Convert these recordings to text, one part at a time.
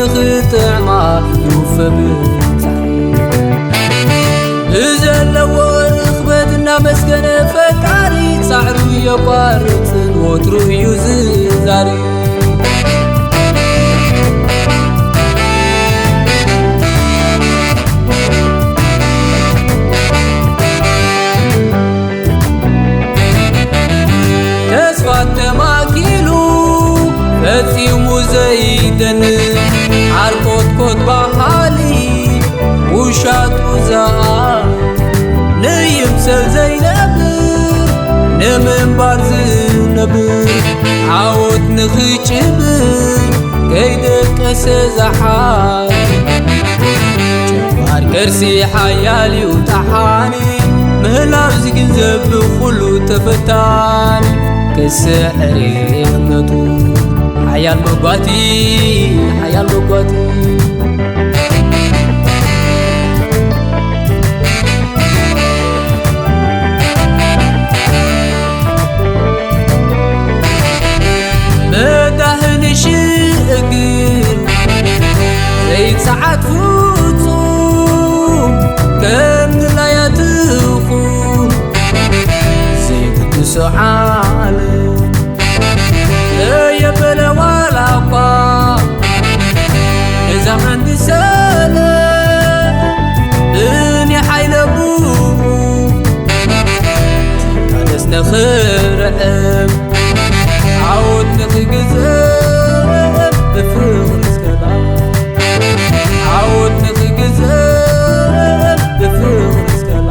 ንኽጥዕማ ይውፈ ብጻይ። ብዘለዎ ርኽበት እናመስገነ ፈጣሪ ጻዕሩ የቋርጽን ወትሩ እዩ ዝዛሪ። ተስፋ ተማኪሉ ፈጺሙ ዘይደንስ ዓርኮትኮት ባህሊ ውሻጡ ዝኣ ንይምሰል ዘይነብር ንምንባር ዝነብር ዓወት ንኽጭብር ከይደቀሰ ዝሓር ጨባር ቅርሲ ሓያል እዩ ጠሓኒ ምህላው ዝግንዘብ ብኹሉ ተፈታኒ ክስዕር እምነቱ ሓያል መጓቲ ሓያል መጓቲ መዳህን ሽእግር ዘይሰዓት ፍጹም ከም ንላያትኹም ዘይቅድሶ ዓለም እየበለ ዋላ እኳ እዛ መንግሰለ እኒ ሓይለ ብኡ ካደስ ንኽርዕም ዓወት ንኽግዘም ብፍቕሪ እስከላ ዓወት ንኽግዘም ብፍቕሪ እስከላ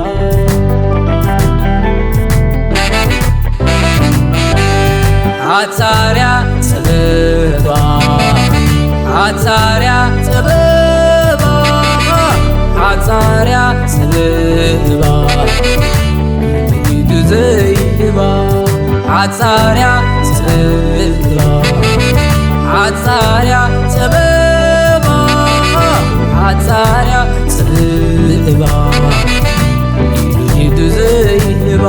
ሓጻርያ ጽበባ ሓጻርያ ጽበባ ሓጻርያ ጽበባ ኢዱ ዘይህባ ሓጻርያ ጽበባ ሓጻርያ ጽበባ ሓጻርያ ጽበባ ኢዱ ዘይህባ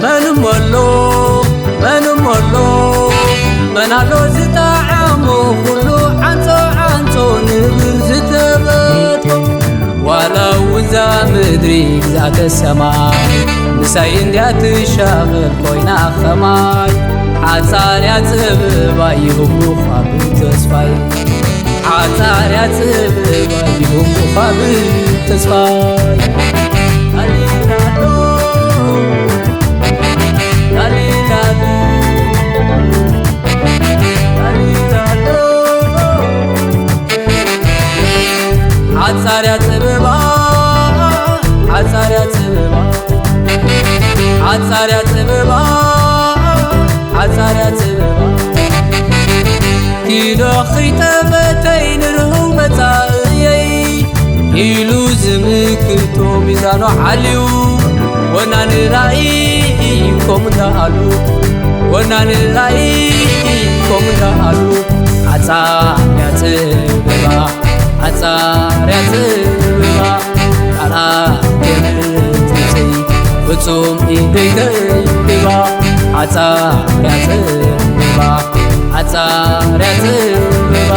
መን እሞ ኣሎ መን እሞ ኣሎ መን ኣሎ ዝጠዓሞ ኩሉ ዓንጾ ዓንጾ ንብር ዝተበጥሮ ዋላ እውን እዛ ምድሪ ግዛተ ሰማይ ምሳይ እንድያ ትሻቐል ኮይና ኸማይ ሓጻርያ ጽበባ ይህቡኻ ብተስፋይ ሓጻርያ ጽበባ ይህቡኻ ብተስፋይ ኣሊናዶ ኣሊናዶ ኣሊናዶ ሓጻርያ ጽበባ ሓጻርያ ጽበባ ሓጻርያ ጽበባ ሓጻርያ ጽበባ ኪዶ ኺጠመተይ ንርህው መጻእየይ ኢሉ ዝምክቶ ሚዛኖ ሓልዩ ወናን ራእይ ኮም እንዳኣሉ ወናን ራእይ ኮም እንዳኣሉ ሓጻርያ ጽበባ ሓጻርያ ጽበባ ቃላት የምጽእቲ ፍጹም ኢደይ ከይባ ሓጻርያ ጽበባ ሓጻርያ ጽበባ